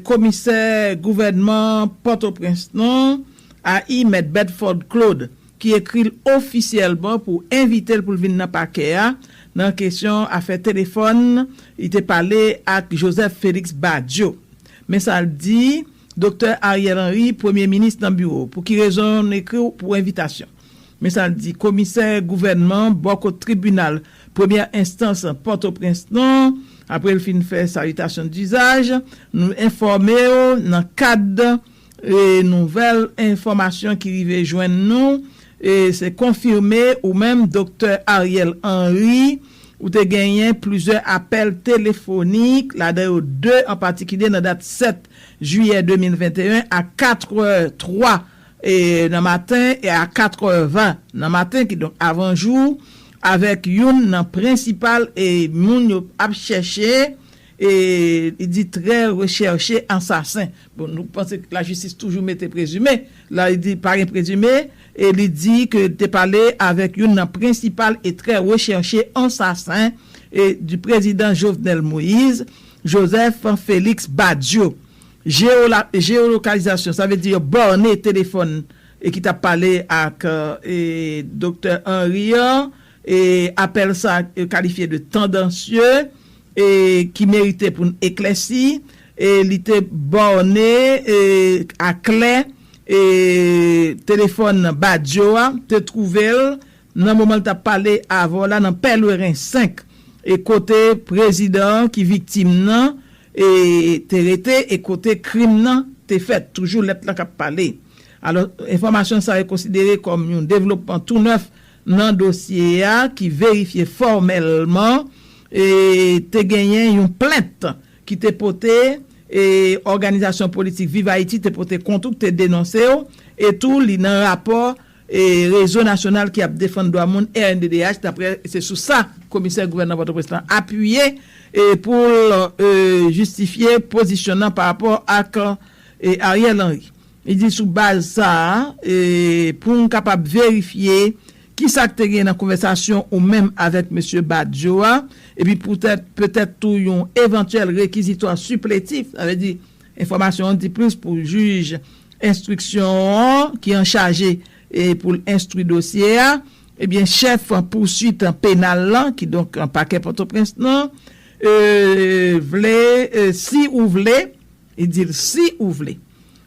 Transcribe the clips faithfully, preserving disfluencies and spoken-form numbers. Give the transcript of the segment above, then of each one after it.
komisè gouvènman Pòtoprens nan, A I Mèt Bedford Claude, ki ekri l ofisyèlman pou envite l pou l vin nan pakè a nan kesyon afè telefòn li te pale ak Joseph Félix Badio. Men sa l di, Doktè Ariel Henry, premye minis nan biwo, pou ki rezon n ekri w pou envitasyon? Men sa l di, komisè gouvènman bò kot tribinal premyè enstans Pòtoprens nan, apre l fin fè salitasyon dizaj, nou enfòme w nan kad e nouvèl enfòmasyon ki rive jwenn nou, e se konfime ou menm, Doktè Ariel Henry, ou te genyen plizyè apèl telefonik, ladan yo de an patikilye nan dat sèt jiyè de mil venteyen a katrè twa e nan maten e a katrè ven nan maten, kidonk avan jou, avèk youn nan prensipal e moun yo ap chèche, e li di trè rechèche ansasen. Bon, nou panse ke lajistis toujou mete prezime. La, li di pa gen prezime, e li di ke li te pale avèk youn nan prensipal e trè rechèche ansasen e di prezidan Jovenel Moïse, Joseph Félix Badio. Jeola- jeolokalizasyon, sa vle di yo bòne telefòn e ki t ap pale ak e, Doktè Henry an, e apèl sa yo kalifye de tandansye, e ki merite pou n eklèsi, e li te bòne e, a klè e, telefòn Badio a, te twouve l nan moman l t ap pale avè w la nan Pèleren senk, e kote prezidan ki viktim nan e, te rete e kote krim nan te fèt. Toujou lèt la k ap pale. Alò, enfòmasyon sa yo konsidere kòm yon devlopman tou nèf nan dosye a ki verifye fòmèlman e te genyen yon plent ki te pote e òganizasyon politik Viv Ayiti te pote kont ou, te denonse w, e tou li nan rapò e Rezo Nasyonal ki ap Defann Dwa Moun, R N D D H, dapre, se sou sa komisè gouvènman Pòtoprens lan apiye e pou l e, jistifye pozisyon nan pa rapò ak e, Ariel Henry. Li di sou baz sa a, e, pou n kapab verifye kisa k te gen nan konvèsasyon ou menm avèk mesye Badio a, epi poutèt, petèt tou yon evantyèl rekizitwa sipletif, sa vle di enfòmasyon an di plis pou jij enstriksyon an ki an chaje e pou l enstwi dosye a, ebyen, chèf pouswit penal lan, kidonk pakè Pòtoprens nan, e, vle, e, si ou vle, li di l si ou vle,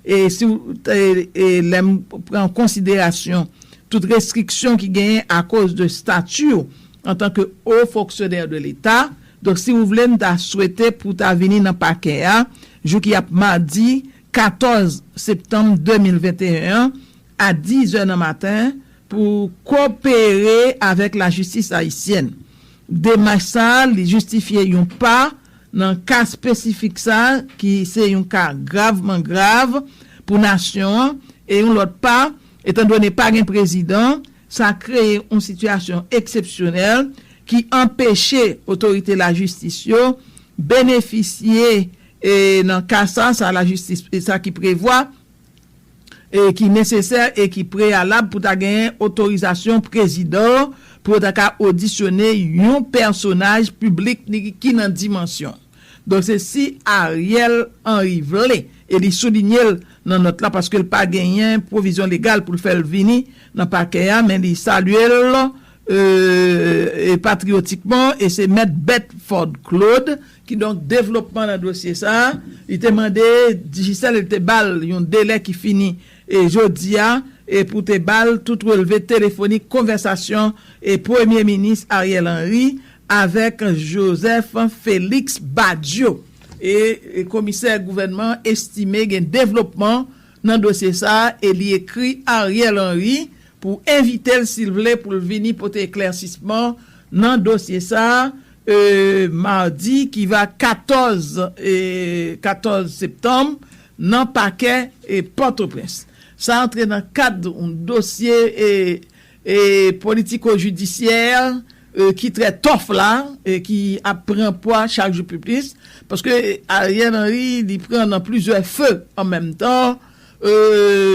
e si w, e, e lè m pran konsiderasyon tout restriksyon ki genyen akoz de stati w antanke o fonksyonè de Leta, donk, si ou vle, m ta swete pou w ta vini nan pakè a, jou ki ap madi katòz septanm de mil venteyen an, a diz è nan maten, pou kopere avèk lajistis ayisyèn. Demach sa a, li jistifye yon pa nan ka espesifik sa a, ki se yon ka gravman grav pou nasyon an, e yon lòt pa, etandone pa gen prezidan, sa kreye yon sitiyasyon eksepsyonèl ki anpeche otorite lajistis yo benefisye, e nan ka sa, sa lajistis, e sa ki prevwa, e ki nesesè e ki preyalab pou ta genyen otorizasyon prezidan pou yo ta ka odisyone yon pèsonaj piblik ni ki nan dimansyon. Donk, se si Ariel Henry vle, e li soulinye l nan nòt la, paske l pa genyen pwovizyon legal pou l fè l vini nan pakè a, men li salye l, e, e patriyotikman, e se Mèt Bedford Claude, kidonk, devlopman nan dosye sa a, li te mande Digicel, li te ba l yon delè ki fini, e, jodi a, e pou te ba l tout relve telefonik konvèsasyon, e, Premye Minis Ariel Henry avèk Joseph Félix Badio. E, e komisè gouvènman estime gen devlopman nan dosye sa a, e li ekri Ariel Henry pou envite l, si l vle, pou l vini pote eklèsisman nan dosye sa a, e, madi ki va katòz, e, katòz septanm, nan pakè, e, Pòtoprens. Sa antre nan kad yon dosye, e, e, politiko-jidisyè, e, ki trè tòf la, e ki ap pran pwa chak jou pi plis, paske Ariel Henry, li pran nan plizyè fe an menm tan, e,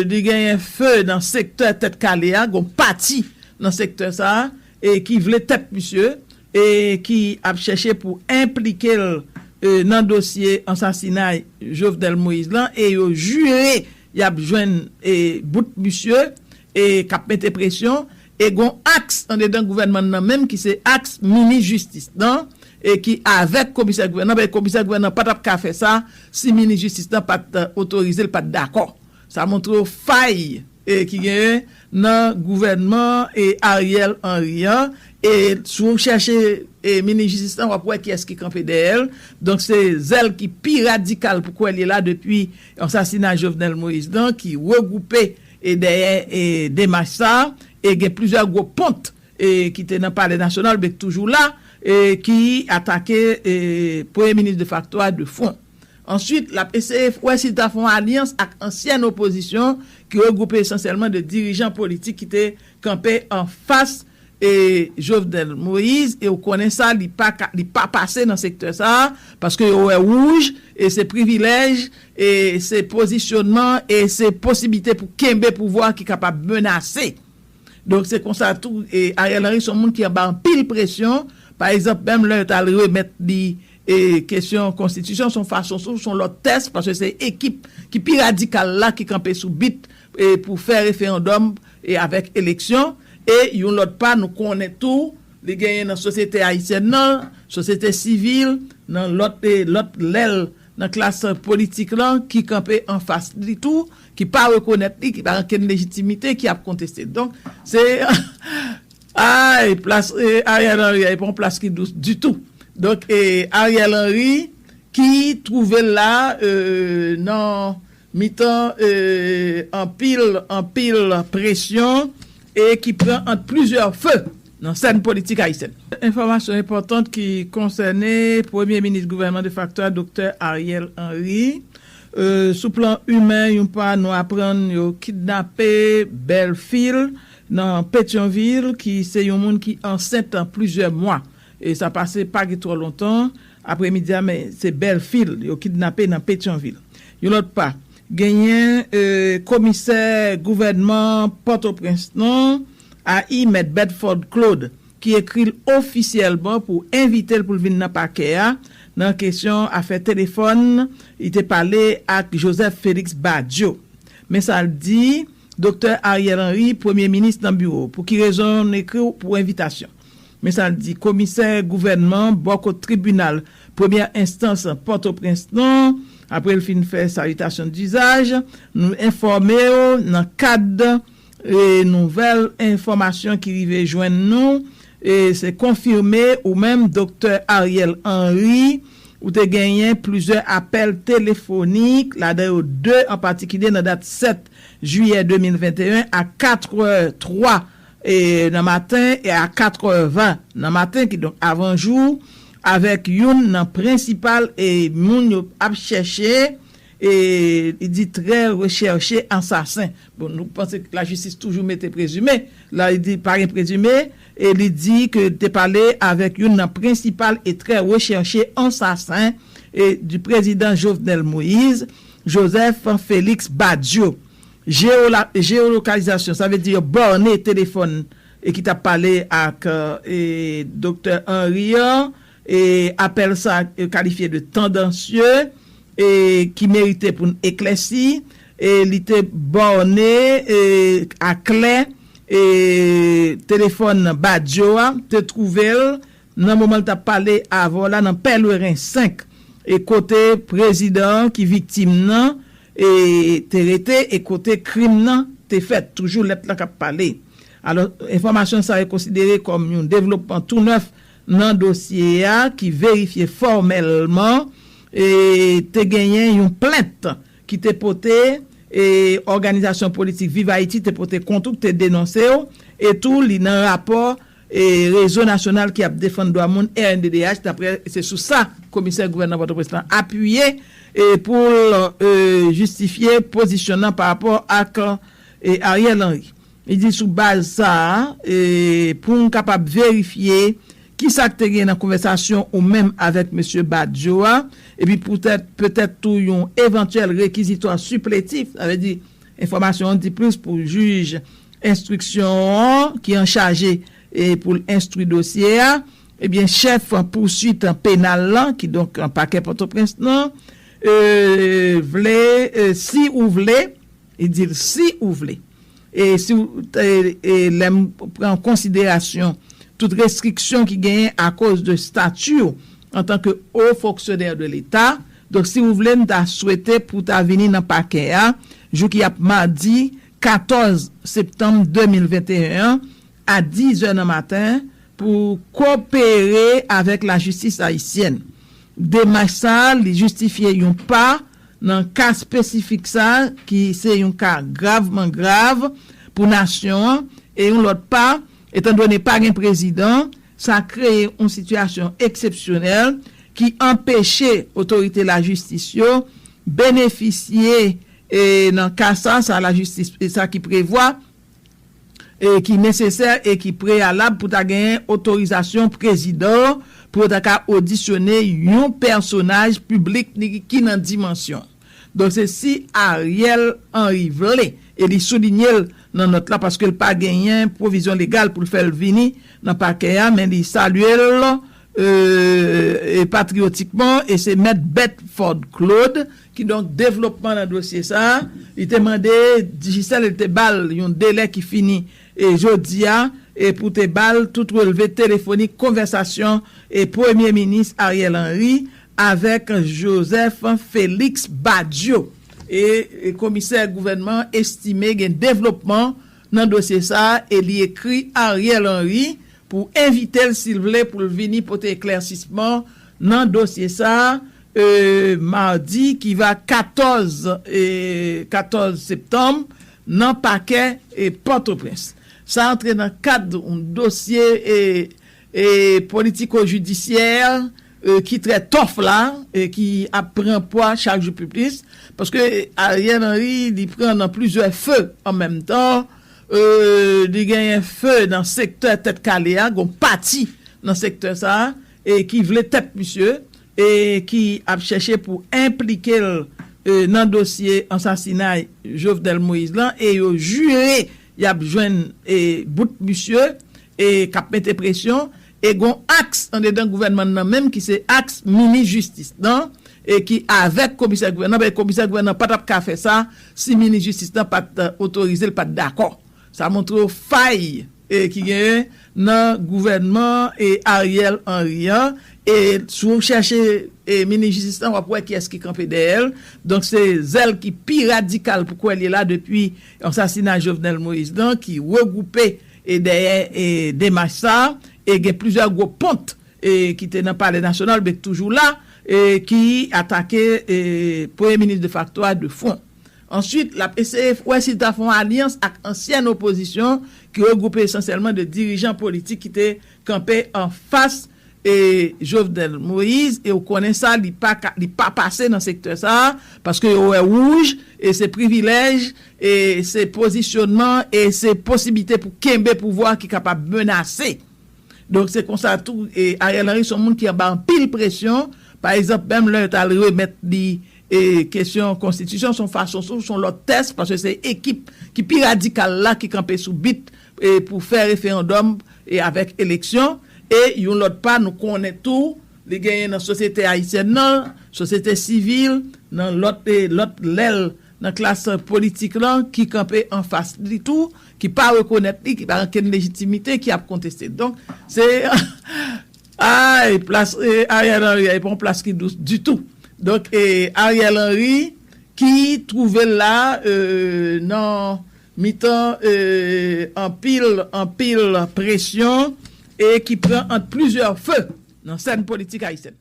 li genyen fe nan sektè Tèt Kale a, gon pati nan sektè sa a, e ki vle tèt misye, e ki ap chèche pou enplike l e, nan dosye ansasinay Jovenel Moïse lan e yo jire y ap jwenn e, bout misye e k ap mete presyon e gon aks andedan gouvènman nan menm ki se aks minis jistis nan e ki avèk komisè gouvènman, komisè gouvènman pa t ap ka fè sa si minis jistis nan pa t otorize l, pa t dakò. Sa montre w fay e ki genyen nan gouvènman e Ariel Henry an. E si w chèche e minis jistis lan, w ap wè kiyès ki kanpe dèyè l. Donk se zèl ki pi radikal pou kwè l ye la depi ansasinay Jovenel Moïse lan ki regwoupe e dèyè e demach sa. E gen plizyè gwo pont e ki te nan Palè Nasyonal, men ki toujou la, e ki atake e premye minis defakto a de fwon. Answit, l ap eseye wè si l ta fè yon alyans ak ansyen opozisyon ki regwoupe esansyèlman de dirijan politik ki te kanpe anfas e Jovenel Moïse, e ou konnen sa, li pa ka, li pa pase nan sektè sa a, paske yo wè wouj, e se privilèj, e se pozisyonman, e se posiblite pou kenbe pouvwa ki kapab menase. Donk se konsa tou e Ariel Henry se yon moun ki anba anpil presyon. Pa egzanp, menm lè yo t al remèt li e kesyon konstitisyon, se yon fason, se yon lòt tès, paske se ekip ki pi radikal la ki kanpe sou bit e pou fè referandòm e avèk eleksyon. E yon lòt pa, nou konnen tou, li genyen nan sosyete ayisyèn nan, sosyete sivil, nan lòt e lòt lèl nan klas politik lan ki kanpe anfas li tou, ki pa rekonèt li, ki pa gen okenn lejitimite, ki ap konteste. Donk, se ay plas e Ariel Henry a, e pa yon plas ki dous ditou. Donk, e Ariel Henry ki twouve l la e nan mitan e anpil, anpil presyon e ki pran ant plizyè fe nan sèn politik ayisyèn. Enfòmasyon enpòtan ki konsène premye minis gouvènman defakto a, doktè Ariel Henry. E, sou plan imen, yon pa nou aprann yo kidnape bèlfi l nan Petyonvil, ki se yon moun ki ansent plizyè mwa. E sa pase pa gen twò lontan, apremidi a, men se bèlfi l yo kidnape nan Petyonvil. Yon lòt pa, genyen e, komisè gouvènman Pòtoprens lan, A I Mèt Bedford Claude, ki ekri l ofisyèlman pou envite l pou l vin nan pakè a nan kesyon afè telefòn li te pale ak Joseph Félix Badio. Men sa l di, Doktè Ariel Henry, premye minis nan biwo, pou ki rezon n ekri w pou envitasyon? Men sa l di, komisè gouvènman bò kot tribinal premyè enstans Pòtoprens lan, apre l fin fè salitasyon dizaj, nou enfòme w nan kad e nouvèl enfòmasyon ki rive jwenn nou, e se konfime ou menm, Doktè Ariel Henry, ou te genyen plizyè apèl telefonik, ladan yo de an patikilye nan dat sèt jiyè de mil venteyen a katrè twa e nan maten e a katrè ven nan maten, kidonk avan jou, avèk youn nan prensipal e moun yo ap chèche, e li di trè rechèche ansasen. Bon, nou panse ke lajistis toujou mete prezime. La, li di pa gen prezime, e li di ke te pale avèk youn nan prensipal e trè rechèche ansasen e di prezidan Jovenel Moïse, Joseph Félix Badio. Jeola-, jeolokalizasyon, sa vle di yo bòne telefòn e ki t ap pale ak e, doktè Henry an, e apèl sa yo kalifye de tandansye, e ki merite pou n eklèsi, e li te bòne e, a klè e telefòn Badio a, te twouve l nan moman l t ap pale avè w la nan Pèleren senk, e kote prezidan an ki viktim nan e te rete e kote krim nan te fèt. Toujou lèt la k ap pale. Alò, enfòmasyon sa yo konsidere kòm yon devlopman tou nèf nan dosye a ki verifye fòmèlman e te genyen yon plent ki te pote e òganizasyon politik Viv Ayiti te pote kont ou, te denonse w, e tou li nan rapò e rezo nasyonal ki ap defann dwa moun, R N D D H, daprè, se sou sa komisè gouvènman Pòtoprens lan apiye e pou l e, jistifye pozisyon nan pa rapò ak e, Ariel Henry. Li di sou baz sa a, e, pou n kapab verifye kisa k te gen nan konvèsasyon ou menm avèk mesye Badio a, epi poutèt, petèt tou yon evantyèl rekizitwa sipletif, sa vle di enfòmasyon an di plis pou jij enstriksyon an ki anchaje e pou l enstwi dosye a, Ebyen, chèf pouswit penal lan, ki donk pakè Pòtoprens lan, e, vle, e, si ou vle, li di l si ou vle, e si w, e, e lè m pran konsiderasyon tout restriksyon ki genyen akoz de stati w antanke o fonksyonè de Leta, donk, si ou vle, m ta swete pou w ta vini nan pakè a, jou ki ap madi katòz septanm de mil venteyen an, a dizè nan maten, pou kopere avèk lajistis ayisyèn. Demach sa a, li jistifye yon pa nan ka espesifik sa a, ki se yon ka gravman grav pou nasyon an, e yon lòt pa, etandone pa gen prezidan, sa kreye yon sitiyasyon eksepsyonèl ki anpeche otorite lajistis yo benefisye, e nan ka sa, sa lajistis, e sa ki prevwa, e ki nesesè e ki preyalab pou ta genyen otorizasyon prezidan pou yo ta ka odisyone yon pèsonaj piblik ni ki nan dimansyon. Donk, se si Ariel Henry vle, e li soulinye l nan nòt la, paske l pa genyen pwovizyon legal pou l fè l vini nan pakè a, men li salye l, e, e patriyotikman, e se Mèt Bedford Claude, kidonk, devlopman nan dosye sa a, li te mande Digicel, li te ba l yon delè ki fini, e, jodi a, e pou te ba l tout relve telefonik konvèsasyon, e, Premye Minis Ariel Henry avèk Joseph Félix Badio. E, e komisè gouvènman estime gen devlopman nan dosye sa a, e li ekri Ariel Henry pou envite l, si l vle, pou l vini pote eklèsisman nan dosye sa a, e, madi ki va katòz, e, katòz septanm, nan pakè, e, Pòtoprens. Sa antre nan kad yon dosye, e, e, politiko-jidisyè, e, ki trè tòf la, e ki ap pran pwa chak jou pi plis, paske Ariel Henry, li pran nan plizyè fe an menm tan, e, li genyen fe nan sektè Tèt Kale a, gon pati nan sektè sa a, e ki vle tèt misye, e ki ap chèche pou enplike l, e, nan dosye ansasinay Jovenel Moïse lan, e yo jire y ap jwenn, e, bout misye, e k ap mete presyon, e gon aks andedan gouvènman nan menm ki se aks minis jistis lan, e ki avèk komisè gouvènman, paske komisè gouvènman pa t ap ka fè sa si minis jistis lan pa t, e, otorize l, pa t dakò. Sa montre w fay, e, ki genyen nan gouvènman, e, Ariel Henry an. E si w chèche, e, minis jistis lan, w ap wè kiyès ki kanpe dèyè l. Donk, se zèl ki pi radikal pou kwè l ye la depi ansasinay Jovenel Moïse lan, ki regwoupe, e, dèyè, e, demach sa a. E gen plizyè gwo pont, e, ki te nan Palè Nasyonal, men ki toujou la, e, ki atake, e, premye minis defakto a de fwon. Answit, l ap eseye wè si l ta fè yon alyans ak ansyen opozisyon ki regwoupe esansyèlman de dirijan politik ki te kanpe anfas, e, Jovenel Moïse, e ou konnen sa, li pa ka, li pa pase nan sektè sa a, paske yo wè wouj, e se privilèj, e se pozisyonman, e se posiblite pou kenbe pouvwa ki kapab menase. Donk, se konsa tou, e, Ariel Henry se yon moun ki anba anpil presyon. Pa egzanp, menm lè yo t al remèt li, e, kesyon konstitisyon, se yon fason, se yon lòt tès, paske se ekip ki pi radikal la ki kanpe sou bit, e, pou fè referandòm, e, avèk eleksyon. E yon lòt pa, nou konnen tou, li genyen nan sosyete ayisyèn nan, sosyete sivil, nan lòt, e, lòt lèl nan klas politik lan ki kanpe anfas li tou, ki pa rekonèt li, ki pa gen okenn lejitimite, ki ap konteste. Donk, se, ay, plas, e, Ariel Henry, e pa yon plas ki dous ditou. Donk, e, Ariel Henry, ki twouve l la, e, nan mitan, e, anpil, anpil presyon, e ki pran ant plizyè fe nan sèn politik ayisyèn.